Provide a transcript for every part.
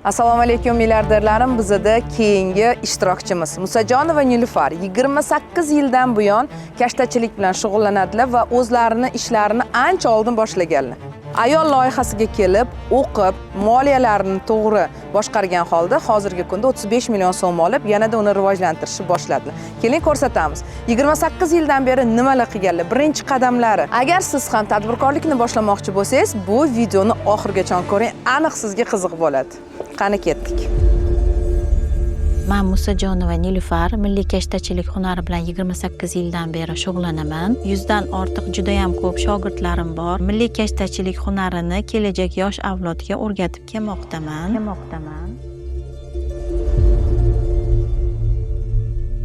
Assalomu alaykum, milliarderlarim. Bizada keyingi ishtirokchimiz Musajonova Nilufar 28 yildan buyon kashtachilik bilan shug'ullanadilar va o'zlarini ishlarini ancha oldin boshlaganlar. Ayol loyihasiga kelib, o'qib, moliyalarini to'g'ri boshqargan holda hozirgi kunda 35 million so'm olib, yanada uni rivojlantirishni boshladilar. Keling, ko'rsatamiz. 28 yildan beri nimalar qilganlar, birinchi qadamlari. Agar siz ham tadbirkorlikni boshlamoqchi bo'lsangiz, bu videoni oxirigacha ko'ring, aniq sizga qiziq bo'ladi. Qani, ketdik. Man Musajonova Nilufar, milliy kashtachilik hunari bilan 28 yildan beri shug'ullanaman. 100 dan ortiq judayam ko'p shogirdlarim bor. Milliy kashtachilik hunarini kelajak yosh avlodga o'rgatib kelmoqdaman.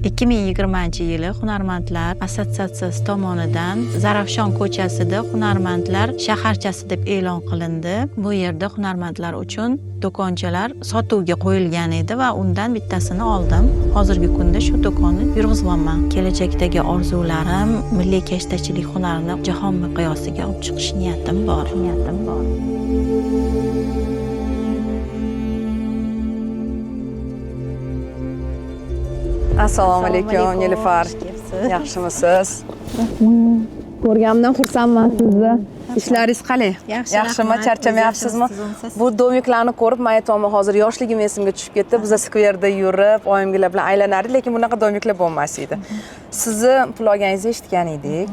2020-yili Hunarmandlar assotsiatsiyasi tomonidan Zarafshon ko'chasida Hunarmandlar shaharchasi deb e'lon qilindi. Bu yerda hunarmandlar uchun do'konchalar sotuvga qo'yilgan edi va undan bittasini oldim. Hozirgi kunda shu do'konni yurg'izyapman. Kelajakdagi orzularim milliy kashtachilik hunarini jahon miqyosiga olib chiqish niyatim bor. Assalomu alaykum, Nilufar. Xush kelibsiz. Yaxshimisiz? Ko'rganimdan xursandman sizni. Ishlaringiz qalay? Yaxshi, Yaxshimi? rahmat. Charchamayapsizmi? O'zingiz? Bu domiklarni ko'rib, men aytyapman, hozir yoshligim esimga tushib ketdi. Biz skverda yurib, oyimgilar bilan aylanardik, lekin bunaqa domiklar bo'lmas edi. Sizni pul olganingizni eshitgan edik.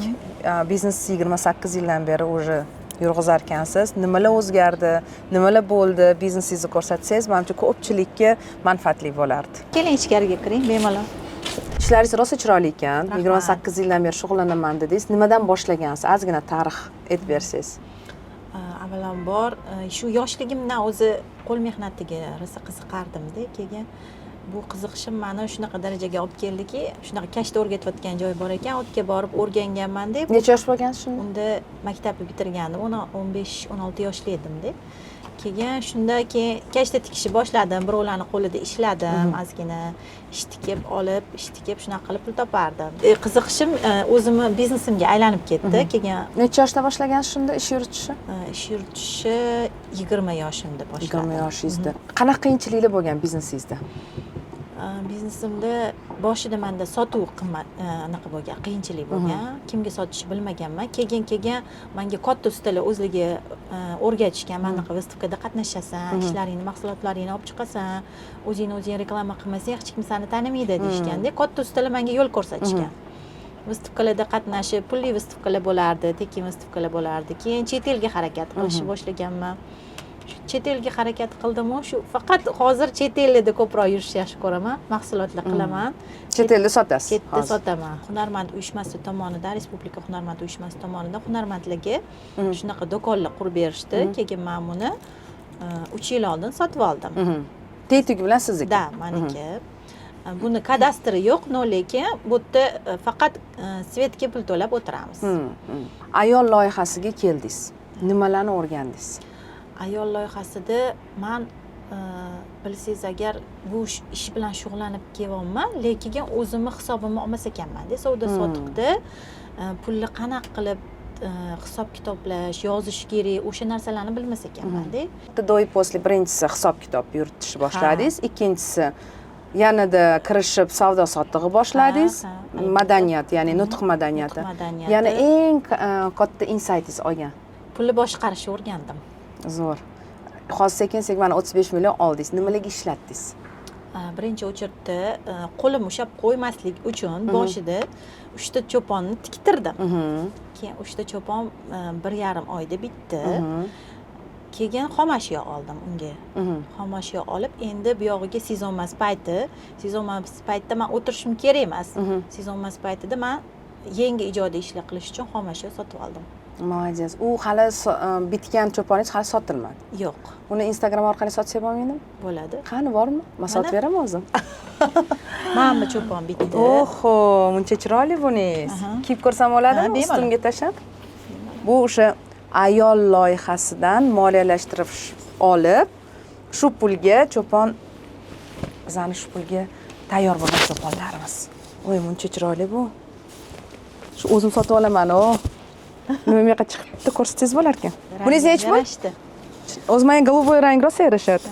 Biznes 28 yildan beri уже yurg'izar ekansiz. Nimalar o'zgardi? Nimalar bo'ldi? Biznesingizni ko'rsatsangiz, manimcha ko'pchilikka manfaatli bo'lardi. Keling, ichkariga kiring bemalol. Ishlaringiz rosa chiroyli ekan. Rahmat. 28 yildan beri shug'ullanaman dedingiz. Nimadan boshlagansiz? Ozgina tarix aytib bersangiz. Avvalambor, shu yoshligimdan o'zi qo'l mehnatiga rosa qiziqardimda. Keyin bu qiziqishim mani shunaqa darajaga olib keldiki, shunaqa kashta o'rgatayotgan joy bor ekan, u yerga borib o'rganganmanda. Necha yosh bo'lgansiz shunda? Unda maktabni bitirgandim, 15-16 yoshli edimda. Keyin shunda keyin kashta tikishni boshladim, birovlarni qo'lida ishladim, ozgina ish tikib olib, ish tikib shunaqa qilib pul topardim. Qiziqishim o'zimni biznesimga aylanib ketdi. Keyin Necha yoshda boshlagansiz shunda ish yuritishni? Ish yuritishni 20 yoshimda boshladim. 20 yoshingizda. Qanaqa qiyinchiliklar bo'lgan biznesingizda? Biznesimda boshida manda sotuv qimmat, anaqa bo'lgan, qiyinchilik bo'lgan. Kimga sotishni bilmaganman. Keyin manga katta ustalar o'zligi o'rgatishgan. Mana bunaqa выставкада qatnashasan, ishlaringni, mahsulotlaringni olib chiqasan, o'zingni o'zing reklama qilmasang hech kim seni tanimaydi deyishganda, katta ustalar menga yo'l ko'rsatishgan. Выставка larda qatnashib, pulli выставка lar bo'lardi, tekin выставка lar bo'lardi. Keyin chet elga harakat qilishni boshlaganman. Shu chet elga harakat qildimu, shu faqat hozir chet elda ko'proq yurishni yaxshi ko'raman, mahsulotlar qilaman. Chet elda sotasiz? Chetda hozir. sotaman. Hunarmand uyushmasi tomonidan, Respublika hunarmand uyushmasi tomonidan hunarmandlarga shunaqa do'konlar qurib berishdi. Keyin men buni 3 yil oldin sotib oldim. Teytugi bilan sizniki? Da, maniki. Buni kadastri yo'q, no lekin bu yerda faqat svetga pul to'lab o'tiramiz. Ayol loyihasiga keldingiz. Nimalarni o'rgandingiz? Ayol loyihasida man, bilsangiz agar, bu ish bilan shug'ullanib kelyapman, lekin o'zimni hisobimni olmas ekanmanda. Savdo sotiqda pulni qanaqa qilib hisob kitoblash, yozish kerak, o'sha narsalarni bilmas ekanmanda. До и после. Birinchisi, hisob kitob yuritishni boshladingiz, ikkinchisi, yanada kirishib savdo sotig'i boshladingiz. Ha, ha, Madaniyat, ya'ni nutq madaniyati. Nutq madaniyati. Yana eng katta insaytingiz olgan? Pulni boshqarishni o'rgandim. Zo'r. Hozir sekin sekin mana 35 million oldingiz. Nimalarga ishlatdingiz? Birinchi очередь da qo'lim ushlab qo'ymaslik uchun boshida 3 ta cho'ponni tiktirdim. Keyin 3 ta cho'pon 1,5 oyda bitdi. Keyin xomashyo oldim unga. Xomashyo olib, endi bu yog'iga sezon emas payti, sezon emas paytda man o'tirishim kerak emas. Sezon emas paytida man yangi ijodiy ishlar qilish uchun xomashyo sotib oldim. Молодец. U hali bitgan cho'poningiz hali sotilmadi? Yo'q. Uni Instagram orqali sotsak bo'lmaydimi? Bo'ladi. Qani, bormi? Man sotib Mana. beraman o'zim. Mana bu cho'pon bitdi. Oho, muncha chiroyli buningiz. Kiyib ko'rsam bo'ladimi? Ha, bemalol. Ustimga tashlab. Bu o'sha ayol loyihasidan moliyalashtirib olib, shu pulga cho'pon, bizani shu pulga tayyor bo'lgan cho'ponlarimiz. Voy, muncha chiroyli bu. Shu o'zim sotib olaman, o. Nima, bu yoqqa chiqib bitta ko'rsatsangiz bo'larkan. Buningiz nechi pul? Yarashdi. O'zi menga голубой rang rosa yarashadi.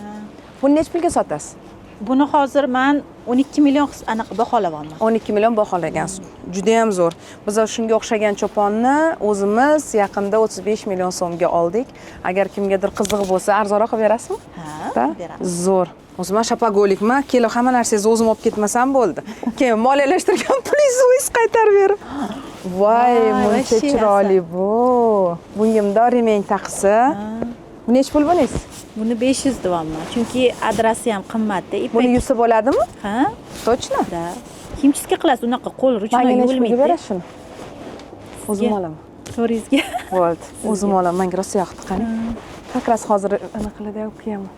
Buni nechi pulga sotasiz? Buni hozir man 12 million anaqa baholayapman. 12 million baholagansiz. Judayam zo'r. Biz shunga o'xshagan choponni o'zimiz yaqinda 35 million so'mga oldik. Agar kimgadir qiziq bo'lsa, arzonroq qilib berasizmi? Ha, Da? beramiz. Zo'r. O'zim ham шопоголик man, kelib hamma narsangizni o'zim olib ketmasam bo'ldi. Keyin moliyalashtirgan pulingizni o'zingiz qaytarib berib. Voy, Voy, muncha вообще chiroyli bu. Bunga bundoq ремень taqsa. Bu nechi pul buningiz? Buni 500 deyapman, chunki adrasi ham qimmatda. Ipak. Buni yuvsa bo'ladimi? Ha, Точно? Да. Химчистка qilasiz, unaqa qo'l ручной Manga nechi pulga yuvilmaydi. berasiz shuni? O'zim olaman. To'ringizga. Bo'ldi. O'zim olaman. Menga rosa yoqdi, qani. Как раз hozir anaqalarda olib kiyaman.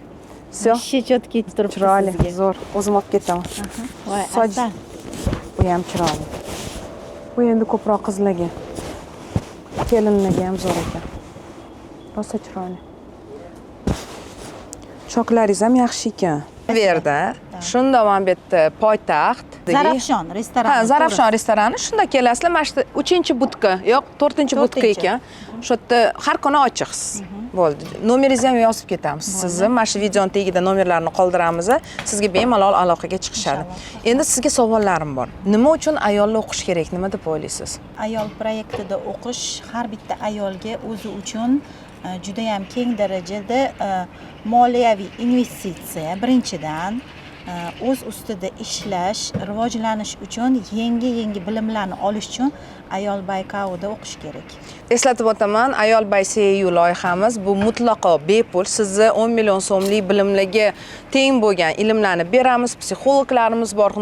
Всё. Вообще четкий turibdi Chiroyli, sizga. Zo'r. O'zim olib ketaman. Voy, Soch. Asal. Bu ham chiroyli. Bu endi ko'proq qizlarga. Kelinlarga ham zo'r ekan. Rosa chiroyli. Choklaringiz ham yaxshi ekan. Bu yerda shunda mana bu yerda poytaxt. Zarafshon restorani. Ha, Zarafshon restorani. Shunda kelasizlar, mana shu uchinchi budka, yo'q, to'rtinchi budka To'rtinchi. Ekan. Shu yerda har kuni ochiqsiz. Bo'ldi. Nomeringizni ham yozib ketamiz. Sizni mana shu videoni tagida nomerlarni qoldiramiz. Sizga bemalol aloqaga chiqishadi. Endi sizga savollarim bor. Nima uchun ayollar o'qish kerak? Nima deb o'ylaysiz? Ayol proyektida o'qish har bitta ayolga o'zi uchun judayam keng darajada moliyaviy investitsiya birinchidan, o'z ustida ishlash, rivojlanish uchun, yangi yangi bilimlarni olish uchun Ayol by KAUda o'qish kerak. Eslatib o'taman, Ayol by CAU loyihamiz bu mutlaqo bepul. Sizni 10 million so'mlik bilimlarga teng bo'lgan ilmlarni beramiz. Psixologlarimiz bor,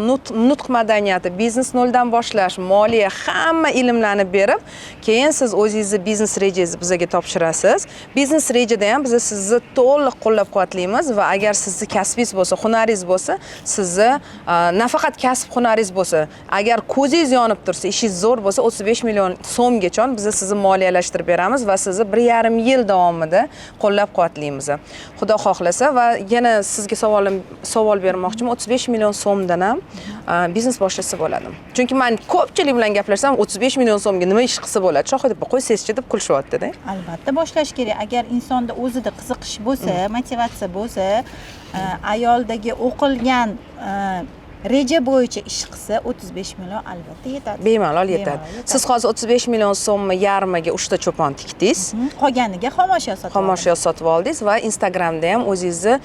nutq madaniyati, biznes noldan boshlash, moliya, hamma ilmlarni berib, keyin siz o'zingizni biznes rejangizni bizga topshirasiz. Biznes rejada ham biz sizni to'liq qo'llab-quvvatlaymiz va agar sizni kasbingiz bo'lsa, hunaringiz bo'lsa, sizni nafaqat kasb hunaringiz bo'lsa, agar ko'zingiz yonib tursa, ishingiz zo'r bo'lsa, 35 million so'mgacha biz sizni moliyalashtirib beramiz va sizni 1,5 yil davomida qo'llab-quvvatlaymiz. Xudo xohlasa. Va yana sizga savol bermoqchiman. 35 million so'mdan ham biznes boshlasa bo'ladi. Chunki men ko'pchilik bilan gaplashsam, 35 million so'mga nima ish qilsa bo'ladi? Shohida opa, qo'ysangizchi deb kulishyapti-da. Albatta boshlash kerak. Agar insonda o'zida qiziqish bo'lsa, motivatsiya bo'lsa, ayoldagi o'qilgan reja bo'yicha ish qilsa, 35 million albatta yetadi. Bemalol yetadi. Bemalol yetadi. Siz hozir 35 million so'mni yarmiga uchta cho'pon tikdingiz. Qolganiga xomashyo sotib oldim. Xomashyo sotib oldingiz va Instagramda ham o'zingizni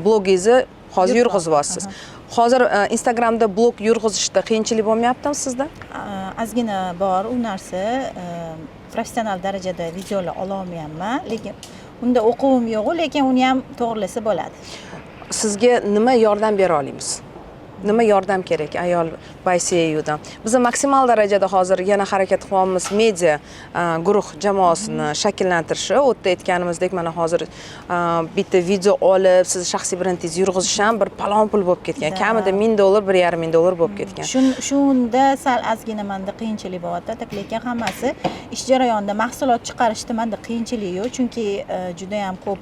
blogingizni hozir Yurg'izyapsiz. yurg'izyapsiz. Hozir Instagramda blog yurg'izishda qiyinchilik bo'lmayaptimi sizda? Ozgina bor u narsa, professional darajada videolar ololmayapman, lekin unda o'quvim yo'q, lekin uni ham to'g'irlasa bo'ladi. Sizga nima yordam bera olamiz? Nima yordam kerak Ayol by CAUdan? Biz maksimal darajada hozir yana harakat qilyapmiz media guruh jamoasini shakllantirishi. U yerda aytganimizdek, mana hozir bitta video olib, sizni shaxsiy brendingizni yurg'izish ham bir palon pul bo'lib ketgan. Да. Kamida 1000 dollar, 1,5 ming dollar bo'lib ketgan. Shunda sal ozgina manda qiyinchilik bo'lyapti, lekin hammasi ish jarayonida. Mahsulot chiqarishda manda qiyinchilik yo'q, chunki judayam ko'p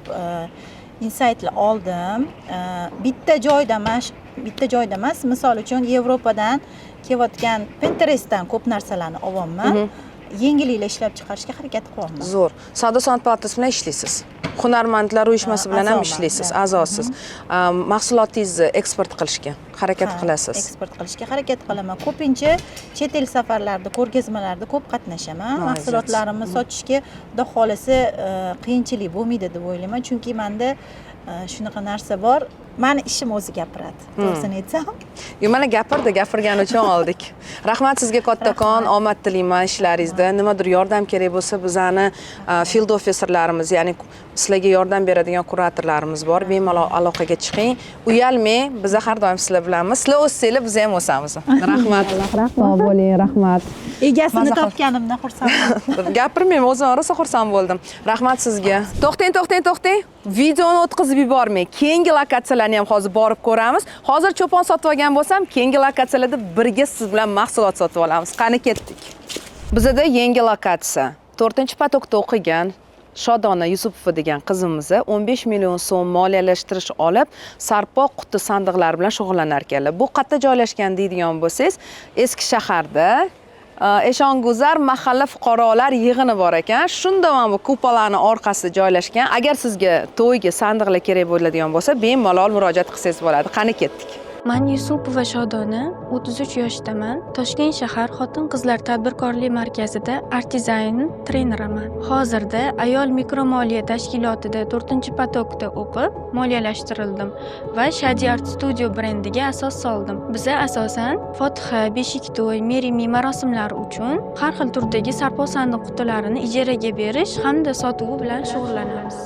insaytlar oldim. Bitta joyda emas, bitta joyda emas, misol uchun, Yevropadan kelayotgan Pinterestdan ko'p narsalarni olyapman, yengilliklar ishlab chiqarishga harakat qilyapman. Zo'r. Savdo sanoat palatasi bilan ishlaysiz. Hunarmandlar uyushmasi bilan ham A'zoman, ishlaysiz, да. A'zosiz. Mahsulotingizni eksport qilishga harakat Ha, qilasiz. Eksport qilishga harakat qilaman. Ko'pincha chet el safarlarida, ko'rgazmalarda ko'p qatnashaman. Молодец. Mahsulotlarimni sotishga, xudo xohlasa, qiyinchilik bo'lmaydi deb o'ylayman, chunki manda shunaqa narsa bor, mani ishim o'zi gapiradi, to'g'risini aytsam. Yo, mana gapirdi, gapirgani uchun oldik. Rahmat sizga kattakon, omad tilayman ishlaringizda. Nimadir yordam kerak bo'lsa, bizani field officerlarimiz, ya'ni sizlarga yordam beradigan kuratorlarimiz bor. Bemalol aloqaga chiqing. Uyalmang, biz har doim sizlar bilanmiz. Sizlar o'ssanglar, biz ham o'samiz. Rahmat. Sog' bo'ling, rahmat. Egasini Maza qil- topganimdan xursandman. Gapirmayman, o'zim rosa xursand bo'ldim. Rahmat sizga. To'xtang, to'xtang, to'xtang. Videoni o'tkazib yubormang. Keyingi lokatsiyalarni ham hozir borib ko'ramiz. Hozir cho'pon sotib olgan bo'lsam, keyingi lokatsiyalarda birga siz bilan mahsulot sotib olamiz. Qani, ketdik. Bizada yangi lokatsiya. 4-поток da o'qigan Shodona Yusupova degan qizimizni 15 million so'm moliyalashtirish olib, sarpo, quti, sandiqlar bilan shug'ullanar ekanlar. Bu qayerda joylashgan deydigan bo'lsangiz, eski shaharda. Eshonguzar mahalla fuqarolar yig'ini bor ekan. Shunda mana bu kupolani orqasida joylashgan. Agar sizga to'yga sandiqlar kerak bo'ladigan bo'lsa, bemalol murojaat qilsangiz bo'ladi. Qani, ketdik. Man Yusupova Shodona, 33 yoshdaman. Toshkent shahar xotin-qizlar tadbirkorlik markazida art dizayn treneriman. Hozirda Ayol mikromoliya tashkilotida 4-поток da o'qib, moliyalashtirildim va Shadi Art Studio brendiga asos soldim. Biza asosan fotiha, beshik to'y, merimi marosimlari uchun har xil turdagi sarpo sandiq qutilarini ijaraga berish hamda sotuvi bilan shug'ullanamiz.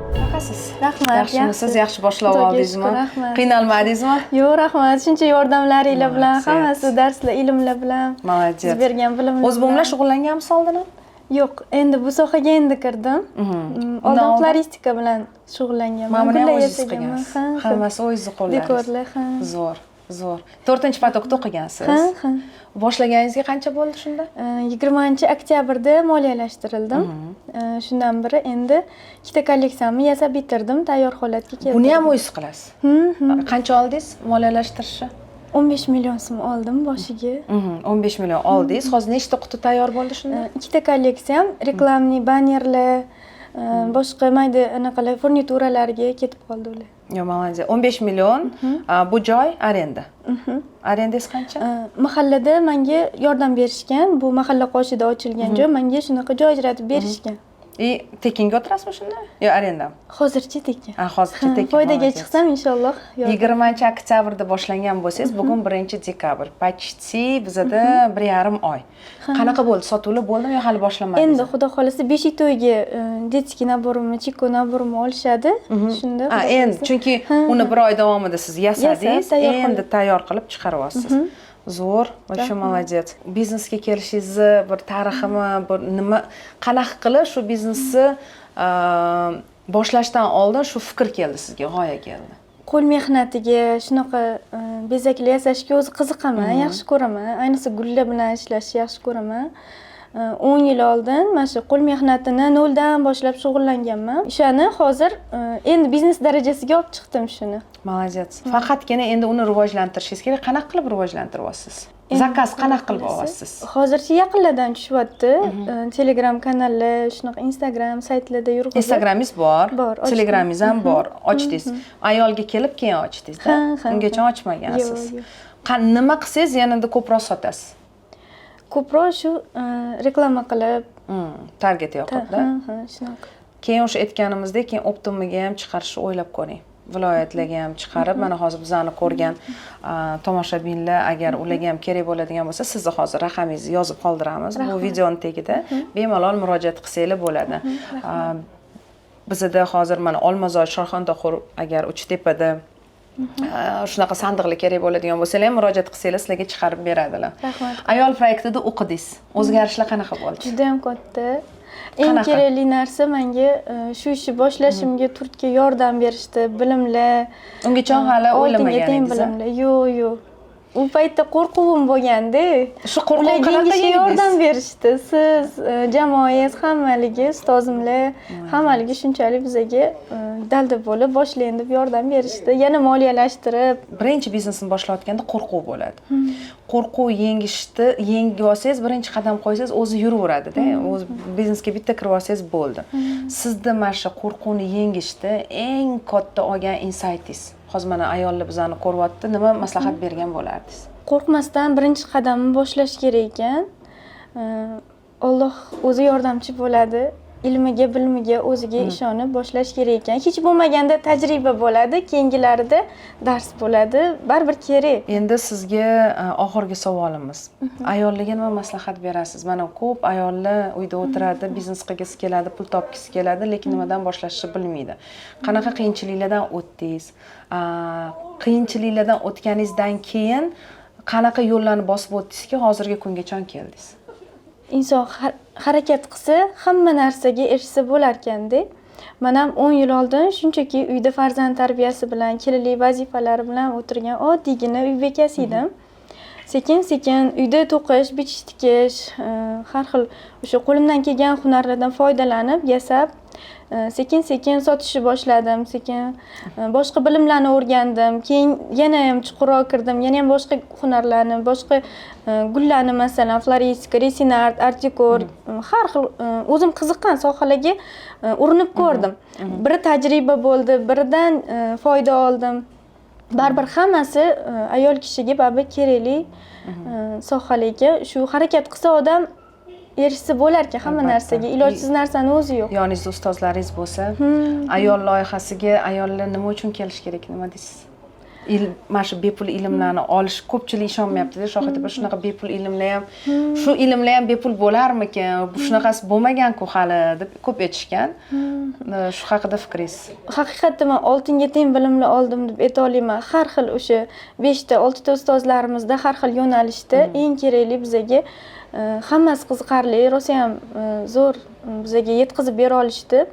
Qanaqasiz? Rahmat. Yaxshimisiz? Yaxshi boshlab Xudoga oldingizmi? shukur, rahmat. Qiynalmadingizmi? Yo'q, rahmat. Shuncha yordamlaringlar bilan, Молодец. hammasi darslar, ilmlar bilan, Молодец. siz bergan bilimlar O'zi bu bilan bilan. shug'ullanganmisiz oldin ham? Yo'q, endi bu sohaga endi kirdim. Undan Oldin oldin? floristika bilan shug'ullanganman. Mana buni ham Gullar o'zingiz yasaganman. qilgansiz. Ha, ha. Hammasi o'zingizni qo'llaringiz. Dekorlar, ha. Zo'r, zo'r. 4-поток da o'qigansiz. Ha. Boshlaganingizga qancha bo'ldi shunda? 20-oktyabrda moliyalashtirildim. Shundan beri endi ikkita kolleksiyamni yasab bitirdim, tayyor holatga keltirdim. Buni ham o'zingiz qilasiz. Hmm. Qancha oldingiz moliyalashtirishni? 15 million so'm oldim boshiga. 15 million oldingiz. Hozir nechta quti tayyor bo'ldi shunda? Ikkita kolleksiyam рекламный bannerlar, boshqa mayda anaqalar, furnituralarga ketib qoldi ular. Yo, молодец. 15 million. Bu joy arenda. Arendangiz qancha? Mahallada menga yordam berishgan. Bu mahalla qoshida ochilgan joy, menga shunaqa joy ajratib berishgan. И tekinga o'tirasizmi shunda? Yo, arendami? Hozircha tekin. Ha, hozircha Ha, tekin. foydaga Молодец. chiqsam, inshaalloh yordam. 20-oktyabrda boshlangan bo'lsangiz, bugun 1-dekabr. Почти bizada 1,5 oy. Qanaqa bo'ldi? Sotuvlar bo'ldimi yo hali boshlanmadingiz? Endi xudo xohlasa beshik to'yga детский набор imni, chiko набор imni olishadi. Shunda Ha, xudo endi xohlasa. chunki uni bir oy davomida siz yasadingiz, Yasab, tayyor endi qilib. tayyor qilib chiqaryapsiz. Zo'r, вообще молодец. Biznesga kelishingizni bir tariximi, bir nima, qanaqa qilib shu biznesni boshlashdan oldin shu fikr keldi sizga, g'oya keldi? Qo'l mehnatiga, shunaqa bezaklar yasashga o'zi qiziqaman, yaxshi ko'raman. Ayniqsa gullar bilan ishlashni yaxshi ko'raman. 10 yil oldin mana shu qo'l mehnatini noldan boshlab shug'ullanganman. O'shani hozir endi biznes darajasiga olib chiqdim shuni. Молодец. Faqatgina endi uni rivojlantirishingiz kerak. Qanaqa qilib rivojlantiryapsiz? Endi Заказ qanaqa qilib xudo xohlasa, olyapsiz? Hozircha yaqinlardan tushyapti. Telegram kanallar, shunaqa Instagram saytlarda yurg'izib. Instagramingiz bor, Bor, ochdim. Telegramingiz ham bor, ochdingiz. Ayolga kelib keyin ochdingiz-da? Ha. Ungacha ochmagansiz. Yo'q. Nima qilsangiz yanada ko'proq sotasiz? Ko'proq shu reklama qilib, Target yoqib-da. Ha, shunaqa. Keyin o'sha aytganimizdek, keyin оптом iga ham chiqarishni o'ylab ko'ring. Viloyatlarga ham chiqarib, mana hozir bizani ko'rgan tomoshabinlar, agar ularga ham kerak bo'ladigan bo'lsa, sizni hozir raqamingizni yozib qoldiramiz bu videoni tagida. Bemalol murojaat qilsanglar bo'ladi. Bizada hozir mana Olmazor, Shayxontohur, agar Uchtepada shunaqa sandiqlar kerak bo'ladigan bo'lsalar ham, murojaat qilsanglar, sizlarga chiqarib beradilar. Rahmat. Ayol proyektida o'qidingiz. O'zgarishlar qanaqa bo'ldi? Juda ham katta. Eng Qanaqa? Kerakli narsa menga shu ishni boshlashimga turtki, yordam berishdi, bilimlar. Ungacha hali Oltinga o'ylamagan teng edingiz, a? bilimlar. Yo'q. U paytda qo'rquvim bo'lganda. Shu qo'rquv Ular qanaqa yengishga yengdingiz? yordam berishdi. Siz, jamoangiz hammaligi, ustozimlar hammaligi shunchalik bizaga dalda bo'lib, boshlang deb yordam berishdi. Yana moliyalashtirib. Birinchi biznesni boshlayotganda qo'rquv bo'ladi. Qo'rquv yengishni yengib olsangiz, birinchi qadam qo'ysangiz, o'zi yuraveradida. O'zi biznesga bitta kirib olsangiz bo'ldi. Sizda mana shu qo'rquvni yengishda eng katta olgan insaytingiz, hozir mana ayollar bizani ko'ryapti, nima maslahat bergan bo'lardingiz? Qo'rqmasdan birinchi qadamni boshlash kerak ekan. Alloh o'zi yordamchi bo'ladi. Ilmiga, bilimiga, o'ziga ishonib boshlash kerak ekan. Hech bo'lmaganda tajriba bo'ladi, keyingilarida dars bo'ladi. Baribir kerak. Endi sizga oxirgi savolimiz: ayollarga nima maslahat berasiz? Mana ko'p ayollar uyda o'tiradi, biznes qilgisi keladi, pul topgisi keladi, lekin nimadan boshlashni bilmaydi. Qanaqa qiyinchiliklardan o'tdingiz? Qiyinchiliklardan o'tganingizdan keyin qanaqa yo'llarni bosib o'tdingizki, hozirgi kungacha keldingiz? Inson harakat qilsa, hamma narsaga erishsa bo'larkanda. Man ham 10 yil oldin shunchaki uyda farzand tarbiyasi bilan, kelinlik vazifalari bilan o'tirgan oddiygina uy bekasi edim. Sekin sekin uyda to'qish, bichish, tikish, har xil o'sha qo'limdan kelgan hunarlardan foydalanib yasab Sekin sekin sotishni boshladim, sekin boshqa bilimlarni o'rgandim. Keyin yana ham chuqurroq kirdim, yana ham boshqa hunarlarni, boshqa gullarni, masalan, floristika, resin art, art dekor, har xil o'zim qiziqqan sohalarga urinib ko'rdim. Biri tajriba bo'ldi, biridan foyda oldim. Baribir hammasi ayol kishiga baribir kerakli sohalar ekan. Shu harakat qilsa, odam erishsa bo'lar ekan hamma narsaga. Ilojsiz narsani o'zi yo'q. Yoningizda ustozlaringiz bo'lsa. Ayol loyihasiga ayollar nima uchun kelishi kerak, nima deysiz? Mana shu bepul ilmlarni olish, ko'pchilik ishonmayaptida, Shohid opa, shunaqa bepul ilmlar ham, shu ilmlar ham bepul bo'larmikan, shunaqasi bo'lmaganku hali, deb ko'p aytishgan. Shu haqida fikringiz? Haqiqatda man oltinga teng bilimlar oldim deb ayta olaman. Har xil o'sha beshta, oltita ustozlarimizda har xil yo'nalishda eng kerakli bizaga hammasi qiziqarli, rosayam zo'r bizaga yetkazib bera olishdi.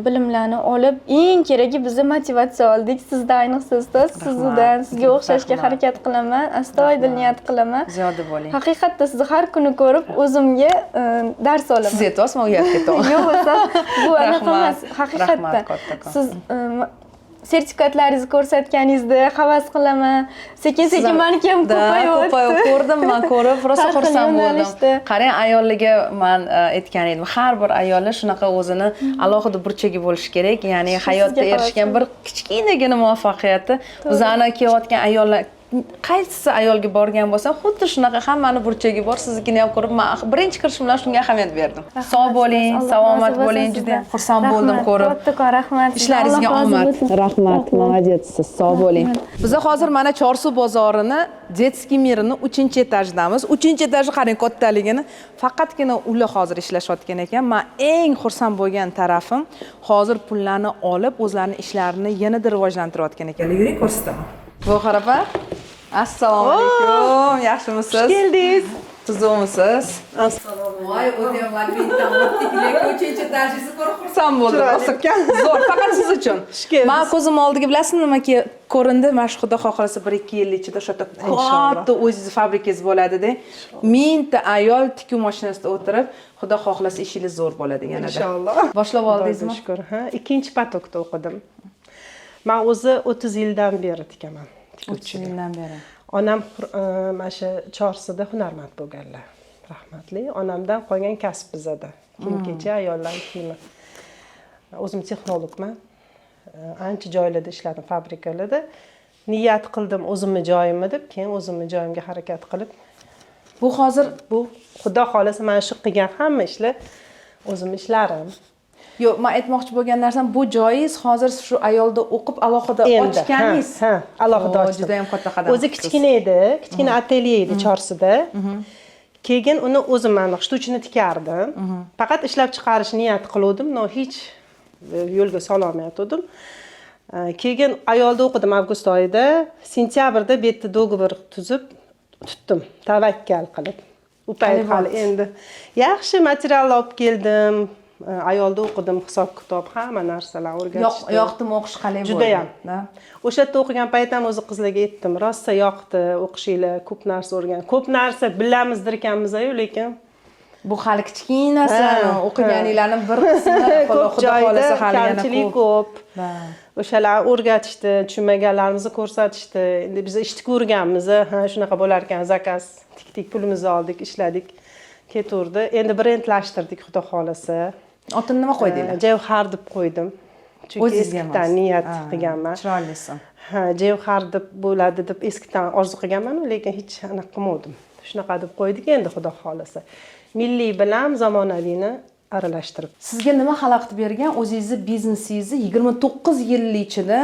Bilimlarni olib, eng keragi, biza motivatsiya oldik sizdan, ayniqsa ustoz sizdan. Sizga o'xshashga harakat qilaman, astoydil niyat qilaman. Ziyoda bo'ling. Haqiqatda sizni har kuni ko'rib, o'zimga dars olaman. Siz aytyapsizmi, uyalib ketaman. Yo'q, ustoz, bu anaqa Rahmat. emas, haqiqatda. Rahmat kattakon. Siz sertifikatlaringizni ko'rsatganingizda havas qilaman sekin sekin, maniki ham Da, ko'payyapti. ko'payib ko'rdim man, ko'rib rosa Har xil xursand bo'ldim. yo'nalishda. Qarang, ayollarga man aytgan edim, har bir ayollar shunaqa o'zini alohida burchagi bo'lishi kerak, ya'ni Shu hayotda sizga erishgan havas. bir kichkinagina muvaffaqiyati. Bizani kelayotgan ayollar, qaysi ayolga borgan bo'lsam, xuddi shunaqa hammani burchagi bor. Siznikini ham ko'rib, man birinchi kirishim bilan shunga ahamiyat berdim. Sog' bo'ling, Alloh salomat rozi bo'lsin bo'ling, sizdan. juda ham xursand bo'ldim Rahmat, ko'rib. Kattakon rahmat sizga. Ishlaringizga Alloh rozi omad. bo'lsin. Rahmat, молодец siz, sog' bo'ling. Biza hozir mana Chorsu bozorini Детский мир ini uchinchi etajidamiz. Uchinchi etaji, qarang kattaligini. Faqatgina ular hozir ishlashayotgan ekan. Man eng xursand bo'lgan tarafim, hozir pullarni olib, o'zlarini ishlarini yanada rivojlantirayotgan ekanlar. Yuring, ko'rsataman. Gavhar opa, assalomu alaykum, yaxshimisiz? Xush keldingiz. Tuzukmisiz? Assalomu. Voy, o'zim labirintdan o'tdik, lekin uchinchi etajingizni ko'rib xursand bo'ldim. Chiroyli ekan. Zo'r, faqat siz uchun. Xush keldingiz. Man ko'zim oldiga, bilasizmi, nima ko'rindi? Mana shu, xudo xohlasa, 1-2 yil ichida o'sha yerda Inshaalloh. katta o'zingizni fabrikangiz bo'ladida. 1000 ta ayol tikuv mashinasida o'tirib, xudo xohlasa, ishingiz zo'r bo'ladi yanada. Inshaalloh. Boshlab oldingizmi? Xudoga shukur. Ha, ikkinchi поток da o'qidim. Man o'zi 30 yildan beri tikaman. 30 Tikuvchilik. yildan beri. Onam mana shu Chorsida hunarmand bo'lganlar. Rahmatli. Onamdan qolgan kasb bizada. Kiyim-kechak, ayollar kiyimi. O'zim texnologman. Ancha joylarda ishladim, fabrikalarda. Niyat qildim o'zimni joyimni deb, keyin o'zimni joyimga harakat qilib, Bu hozir bu, xudo xohlasa, mana shu qilgan hamma ishlar o'zimni ishlarim. Yo'q, men aytmoqchi bo'lgan narsam, bu joyingiz hozir shu ayolda o'qib alohida Endi ochganingiz. Ha, alohida Oo, ochdim. Juda ham katta qadam. O'zi kichkina edi, kichkina atelye edi Chorsida. Keyin uni o'zim mana штучный tikardim. Faqat ishlab chiqarish niyat qiluvdim, но hech yo'lga sololmayotgandim. Keyin ayolda o'qidim avgust oyida. Sentyabrda bu yerda договор tuzib tutdim, tavakkal qilib. U payt hali endi yaxshi material olib keldim. Ayolda o'qidim, hisob kitob, hamma narsalarni o'rgatishdi. Yoqdimi o'qish, qalay bo'ldi? Judayam. Da? O'sha yerda o'qigan payt ham o'zi qizlarga aytdim, rosa yoqdi o'qishinglar, ko'p narsa o'rgan, ko'p narsa bilamizdir ekanmiz-yu, lekin Bu hali kichkinasini, o'qiganinglarni bir qismi, ko'p xudo joyda xohlasa, hali yana kamchilik ko'p. ko'p. Da. O'shalarni o'rgatishdi, tushunmaganlarimizni ko'rsatishdi. Endi biz ishni ko'rganmiz, ha, shunaqa bo'lar ekan, заказ tikdik, pulimizni oldik, ishladik, ketaverdi. Endi brendlashtirdik, xudo xohlasa. Otini nima qo'ydinglar? Javhar deb qo'ydim, chunki O'zingizga eskidan emas. niyat Ha, qilganman. Chiroyli ism. Ha, Javhar deb bo'ladi deb eskidan orzu qilganman, lekin hech anaqa qilmovdim. Shunaqa deb qo'ydik. Endi xudo xohlasa, milliy bilan zamonaviyni aralashtirib. Sizga nima xalaqit bergan o'zingizni biznesingizni 29 yil ichida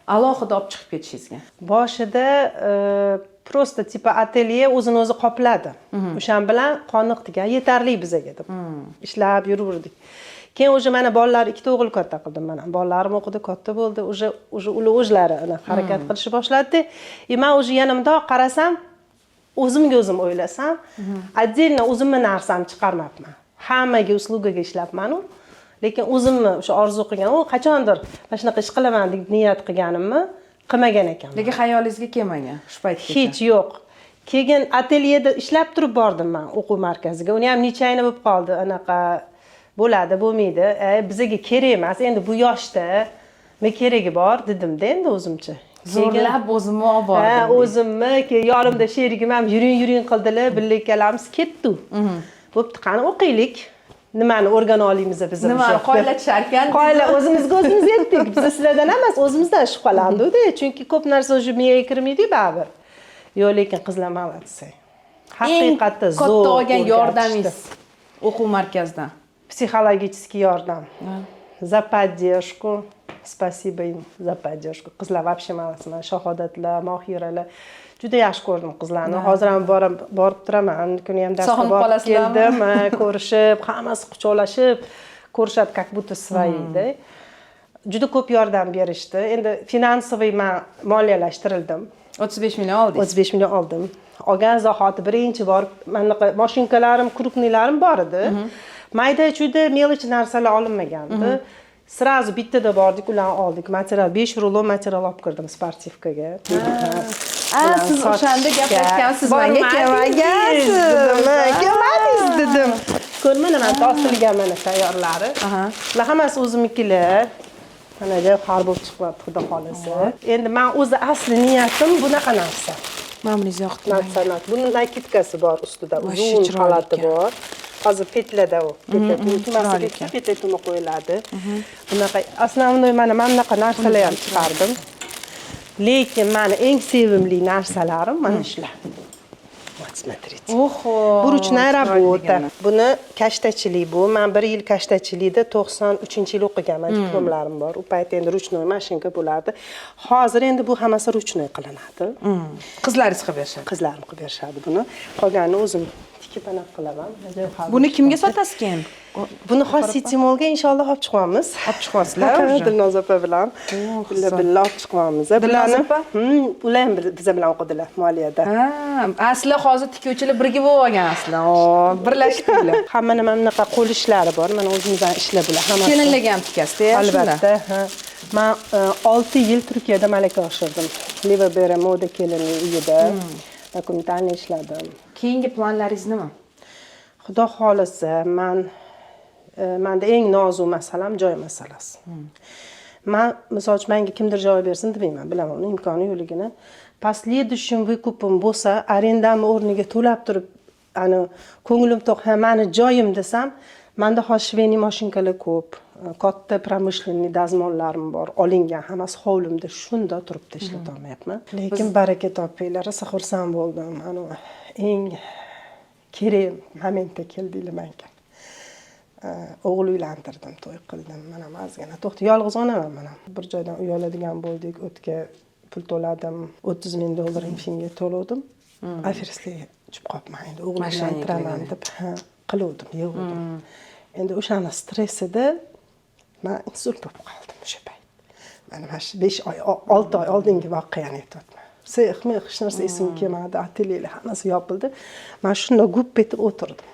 alohida olib chiqib ketishingizga? Boshida просто типа atelye o'zini o'zi qopladi, o'shan bilan qoniqdik, yetarli bizaga deb ishlab yuraverdik. Keyin уже mana bolalar, ikkita o'g'il katta qildim, mana bolalarim o'qidi, katta bo'ldi, уже ular o'zlari ana harakat qilishni boshladida. И man уже yana mundoq qarasam, o'zimga o'zim o'ylasam, отдельно o'zimni narsamni chiqarmabman, hammaga услуга ga ishlabmanu, lekin o'zimni o'sha orzu qilgan, u qachondir mana shunaqa ish qilaman deb niyat qilganimni qilmagan ekanman. Lekin xayolingizga kelmagan shu paytgacha? Hech yo'q. Keyin atelyeda ishlab turib bordim man o'quv markaziga. Uni ham nechayni bo'lib qoldi, anaqa Bo'ladi, bo'lmaydi, bizaga kerak emas endi bu yoshda, nima keragi bor dedimda endi o'zimcha. Zo'rlab o'zimni olib Ha, bordim. o'zimni keyin yonimda sherigim ham yuring, yuring qildilar, birga ikkalamiz ketdik. Bo'pti, qani, o'qiylik, nimani o'rgana olamiz biz Nimani o'sha yoqda? qoyillasharkan. Qoyila, o'zimizga o'zimiz yetdik. Biz sizlardan emas, o'zimizdan shubhalandikda, chunki ko'p narsa уже miyaga kirmaydiyu baribir. Yo'q, lekin qizlar молодцы, haqiqatda Eng katta zo'r olgan o'rgatishdi. yordamingiz o'quv markazidan? Психологический yordam, за поддержку спасибо им, за поддержку. Qizlar вообще молодцы. Man Shahodatlar, Mohiralar, juda yaxshi ko'rdim qizlarni. Hozir ham borib turaman, kuni ham darsga Sog'inib borib qolasizlarmi? keldim. Ha, ko'rishib, hammasi quchoqlashib ko'rishadi, как будто свои da. Juda ko'p yordam berishdi. Endi финансовый man moliyalashtirildim. 35 million oldingiz. 35 million oldim. Olgan zahoti birinchi borib, manaqa mashinkalarim, крупный larim bor edi, mayda chuyda мелочь narsalar olinmagandi. Сразу bittada bordik, ularni oldik. Material, 5 rulon material olib kirdim спортивка ga. A, siz o'shanda gaplashgansiz, manga kelmagansiz. Kelmadingiz dedim. Ko'r, mana osilgan, mana tayyorlari. Bular hammasi o'zimnikilar. Mana javhar bo'lib chiqyapti, xudo xohlasa. Endi man o'zi asli niyatim bunaqa narsa. Mana buningiz yoqdi. San'at. Buni накидка si bor ustida, Вообще uzun chiroyli xalati ekan. bor. Hozir петля da u. Петля tugmasi chiroyli ketsa, ekan. петля tugma qo'yiladi. Bunaqa основной mana bunaqa narsalar ham chiqardim. Lekin mani eng sevimli narsalarim mana shular. Вот, смотрите. Oho. Bu ручная Chiroyli работа. degani. Buni kashtachilik bu. Man bir yil kashtachilikda 93-yil o'qiganman, diplomlarim bor. U payt endi ручной mashinka bo'lardi. Hozir endi bu hammasi ручной qilinadi. Qizlaringiz qilib berishadi. Qizlarim qilib berishadi buni. Qolganini o'zim tikib anaqa qilaman. Buni kimga sotasiz keyin? Buni hozir City Mallga inshaalloh olib chiqyapmiz. Olib chiqyapsizlar уже? Dilnoz opa bilan. Birga birga olib chiqyapmiz. Dilnoz opa? Ular ham biza bilan o'qidilar moliyada. Ha, asli hozir tikuvchilar birga bo'lib olgansizlar. O, birlashdinglar. Hammani mana bunaqa qo'l ishlari bor. Mana o'zimizdan ishlar bular hammasi. Kelinlarga ham tikasiz, Albatta. Ha. Man 6 yil Turkiyada malaka oshirdim. Liva moda kelinning uyida документальный ishladim. Keyingi planlaringiz nima? Xudo xohlasa, man manda eng nozik masalam joy masalasi. Man, misol uchun, manga kimdir joy bersin demayman, bilaman uni imkoni yo'qligini. Последующим выкуп im bo'lsa, arendamni o'rniga to'lab turib, ani ko'nglim to'q, ha, mani joyim desam, manda hozir швейный mashinkalar ko'p, katta промышленный dazmollarim bor, olingan, hammasi hovlimda shunda turibdi, ishlatolmayapman. Lekin baraka topinglar, rosa xursand bo'ldim. Ani eng kerak momentda keldinglar manga. O'g'il uylantirdim, to'y qildim. Mana ozgina to'xta, yolg'iz onaman man ham. Bir joydan uy oladigan bo'ldik, o'tga pul to'ladim, 30 ming dollar infinga to'lovdim. Aferistlarga tushib qolibman endi, o'g'il uylantiraman deb, ha, qiluvdim, yig'uvdim. Endi o'shani stressida man insult bo'lib qoldim o'sha payt. Mana shu 5 oy, 6 oy oldingi voqeani aytyapman. Sex mix hech narsa esimga kelmadi, atelyelar hammasi yopildi. Man shundoq gup etib o'tirdim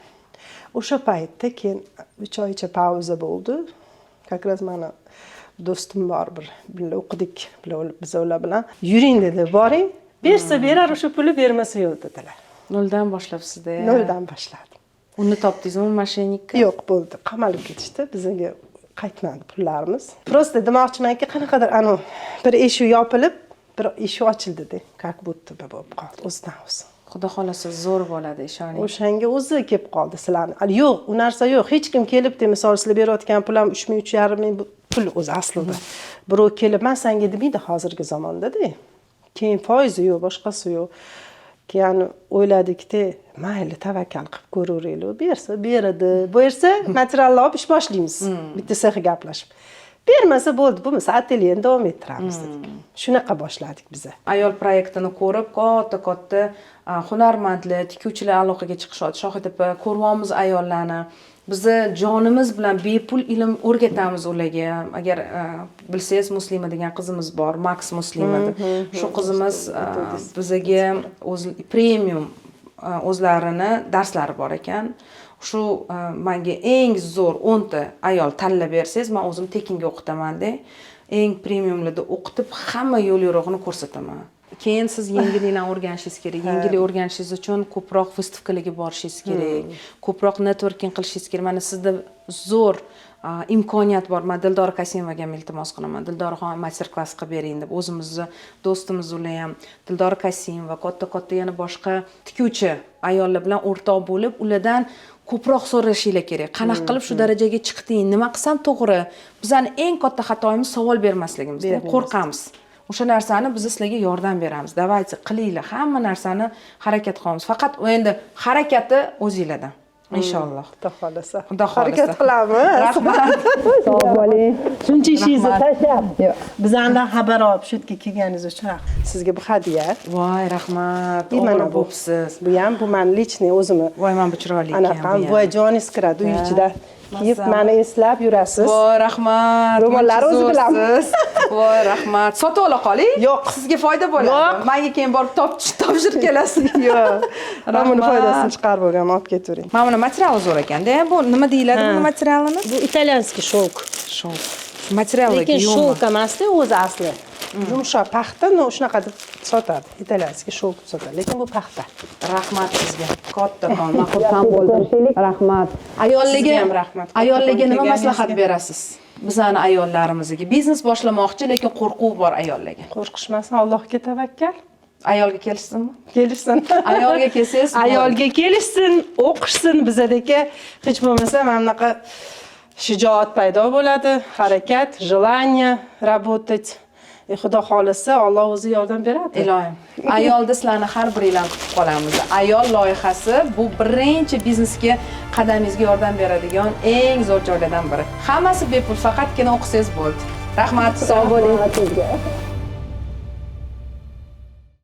o'sha paytda. Keyin 3 oycha pauza bo'ldi. Как раз mani do'stim bor bir, birga o'qidik biz ular bilan. Yuring dedi, boring, bersa berar o'sha puli, bermasa yo'q dedilar. Noldan boshlabsizda. Noldan boshladim. Uni topdingizmi, мошенник ka? Yo'q, bo'ldi, qamalib ketishdi, bizga qaytmadi pullarimiz. Просто demoqchimanki, qanaqadir anavi bir eshik yopilib, bir eshik ochildida, как будто бы bo'lib qoldi o'zidan o'zi. Xudo xohlasa, zo'r bo'ladi, ishoning. O'shanga o'zi kelib qoldi sizlarni. Hali yo'q, u narsa yo'q, hech kim kelib, misol, sizlar berayotgan pul ham 3000, 3,5 ming bu pul o'zi aslida. Birov kelib man sanga demaydi hozirgi zamondada. Keyin foizi yo'q, boshqasi yo'q. Keyin o'yladikda, mayli, tavakkal qilib ko'raveraylik, bersa beradi, bersa materialni olib ish boshlaymiz, bitta sex gaplashib, bermasa bo'ldi, bo'lmasa atelyeni davom ettiramiz dedik. Shunaqa boshladik biza. Ayol proyektini ko'rib katta katta hunarmandlar, tikuvchilar aloqaga chiqishyapti. Shohid opa, ko'ryapmiz ayollarni, bizni jonimiz bilan bepul ilm o'rgatamiz ularga. Agar bilsangiz, Muslima degan qizimiz bor, Max Muslima deb. Shu qizimiz bizaga o'zi premium, o'zlarini darslari bor ekan. Shu manga eng zo'r 10 ta ayol tanlab bersangiz, man o'zim tekinga o'qitamanda, eng premiumlarda o'qitib, hamma yo'l yo'rig'ini ko'rsataman. Keyin siz yengilliklarni o'rganishingiz kerak. Yengillik o'rganishingiz uchun ko'proq выставка larga borishingiz kerak, ko'proq networking qilishingiz kerak. Mana sizda zo'r imkoniyat bor. Man Dildora Kasimovaga ham iltimos qilaman, Dildoraxon, мастер класс qilib bering deb. O'zimizni do'stimiz ular ham, Dildora Kasimova, katta katta yana boshqa tikuvchi ayollar bilan o'rtoq bo'lib, ulardan ko'proq so'rashinglar kerak: qanaqa qilib shu darajaga chiqding, nima qilsam to'g'ri? Bizani eng katta xatoyimiz savol bermasligimiz, qo'rqamiz. O'sha narsani biz sizlarga yordam beramiz. Давайте, qilinglar hamma narsani, harakat qilamiz. Faqat endi harakati o'zinglardan, inshaalloh. Xudo xohlasa. Xudo xohlasa. Harakat qilamiz. Rahmat. Sog' bo'ling. Shuncha ishingizni Rahmat. tashlab, bizlardan xabar olib shu yerga kelganingiz uchun rahmat. Sizga bu hadya. Voy, rahmat. И mana O'g'ri bu. Bo'psiz. Bu ham, bu mani личный o'zimni Voy, mana bu chiroyli ekan. Anaqam. Bu ham. Voy, joningiz kiradi uy ichida kiyib, Mazza. mani eslab yurasiz. Voy, rahmat. Ro'mollar Muncha o'zi bilan. zo'rsiz. Voy, rahmat. Sotib ola qoling. Yo'q. Sizga foyda bo'ladi. Yo'q. Manga keyin borib topshirib kelasiz. Yo'q, man buni Rahmat. foydasini chiqarib bo'lganman, olib ketavering. Mana buni materiali zo'r ekanda. Bu nima deyiladi buni materialini? Bu итальянский шёлк. Шёлк. Materiali. Lekin шёлк emasda o'zi, asli yumshoq paxta, но shunaqa deb sotadi, итальянский шёлк deb sotadi, lekin bu paxta. Rahmat sizga. Kattakon, man xursand bo'ldim. Rahmat. Ayollarga Sizga ham rahmat. Ayollarga nima Kelganingizga. Maslahat berasiz? Bizani ayollarimizga biznes boshlamoqchi, lekin qo'rquv bor ayollarga. Qo'rqishmasin, Allohga tavakkal. Ayolga kelishsinmi? Kelishsin. Ayolga kelsangiz. Ayolga kelishsin, o'qishsin. Bizadagi hech bo'lmasa mana bunaqa shijoat paydo bo'ladi, harakat, желание работать. E, xudo xohlasa, Alloh o'zi yordam beradi. Iloyim. Ayolda sizlarni har biringlarni kutib qolamiz. Ayol loyihasi bu birinchi biznesga qadamingizga yordam beradigan eng zo'r joylardan biri. Hammasi bepul, faqatgina o'qisangiz bo'ldi. Rahmat, sog' bo'ling. Sizga.